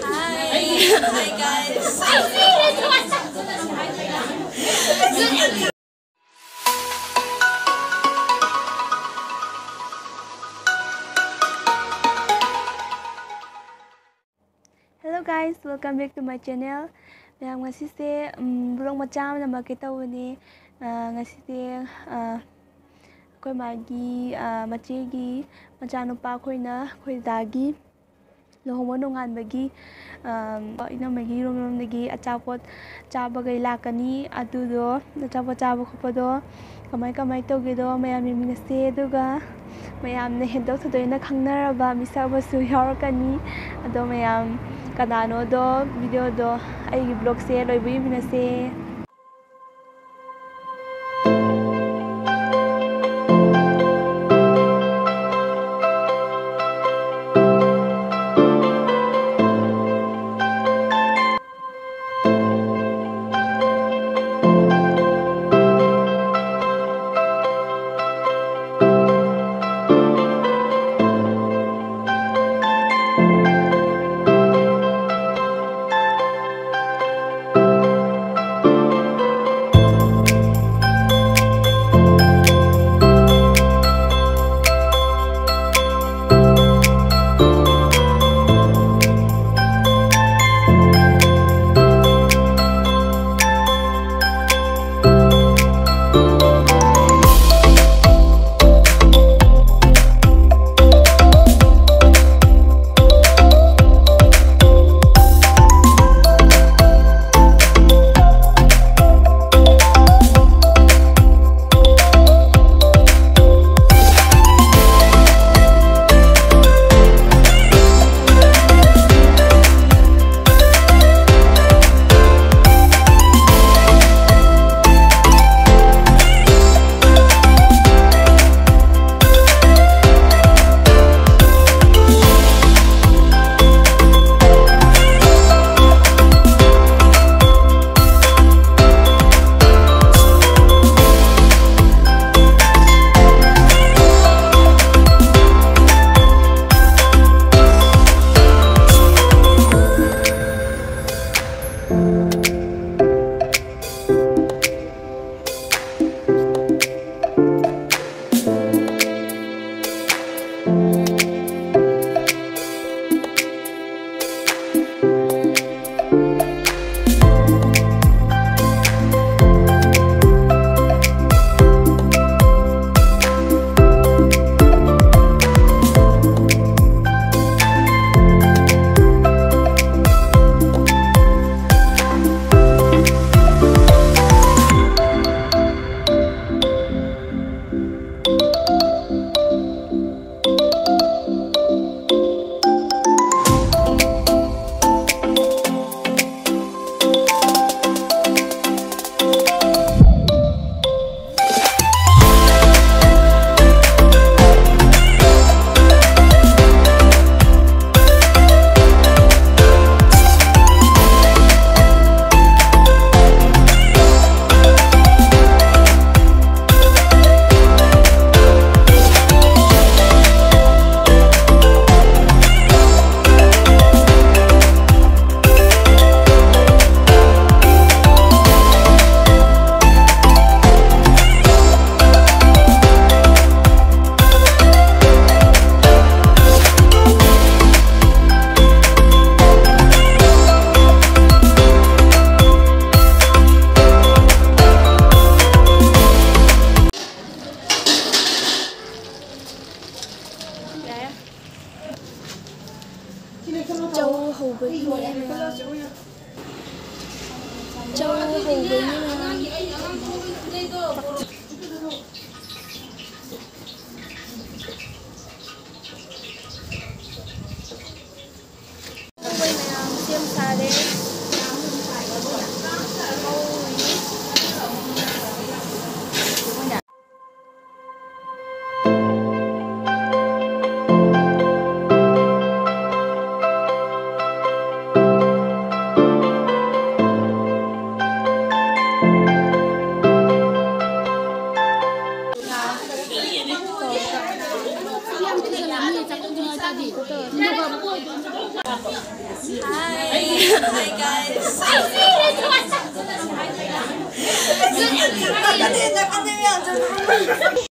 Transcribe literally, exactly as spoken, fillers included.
Hi. Hi, guys. Hello guys, welcome back to my channel. ꯃꯌꯥꯝ, ꯉꯁꯤꯁꯦ ꯎꯝ, vlog ꯃꯆꯥ ꯑꯃ ꯅꯝꯃꯛꯀꯦ ꯇꯧꯕꯅꯦ꯫ ꯑ, ꯉꯁꯤꯁꯦ ꯑ, ꯑꯩꯈꯣꯏ ꯃꯥꯒꯤ ꯑ, ꯃꯆꯦꯒꯤ ꯃꯆꯥꯅꯨꯄꯥ ꯑꯩꯈꯣꯏꯅ ꯑꯩꯈꯣꯏ ꯗꯥꯒꯤ ꯂꯨꯍꯣꯡꯕ ꯅꯣꯡꯉꯥꯟꯕꯒꯤ ꯑ, ꯏꯅꯝꯃꯒꯤ ꯔꯣꯝ ꯔꯣꯝꯗꯒꯤ ꯑꯆꯥꯄꯣꯠ ꯆꯥꯕꯈꯩ ꯂꯥꯛꯀꯅꯤ꯫ ꯑꯗꯨꯗꯣ ꯑꯆꯥꯄꯣꯠ ꯆꯥꯕ ꯈꯣꯠꯄꯗꯣ ꯀꯃꯥꯏ ꯀꯃꯥꯏ ꯇꯧꯒꯦꯗꯣ ꯃꯌꯥꯝ ꯌꯦꯡꯃꯤꯟꯅꯁꯦ꯫ ꯑꯗꯨꯒ ꯃꯌꯥꯝꯅ ꯍꯦꯟꯗꯣꯛ ꯊꯣꯏꯗꯣꯛꯅ ꯈꯪꯅꯔꯕ ꯃꯤꯁꯛ ꯑꯃꯁꯨ ꯌꯥꯎꯔꯛꯀꯅꯤ꯫ ꯑꯗꯣ ꯃꯌꯥꯝ ꯀꯅꯥꯅꯣꯗꯣ videoꯗꯣ ꯑꯩꯒꯤ vlogꯁꯦ ꯂꯣꯏꯕ ꯌꯦꯡꯃꯤꯟꯅꯁꯦ꯫ ꯆꯧ ꯍꯧꯕꯒꯤꯅꯦ ꯃꯌꯥꯝ꯫ ꯆꯧ ꯍꯧꯕꯒꯤ ꯃꯌꯥꯝ꯫ ꯑꯩꯈꯣꯏ ꯃꯌꯥꯝ ꯁꯦꯝ ꯁꯥꯔꯦ꯫ Hi. Hi, guys.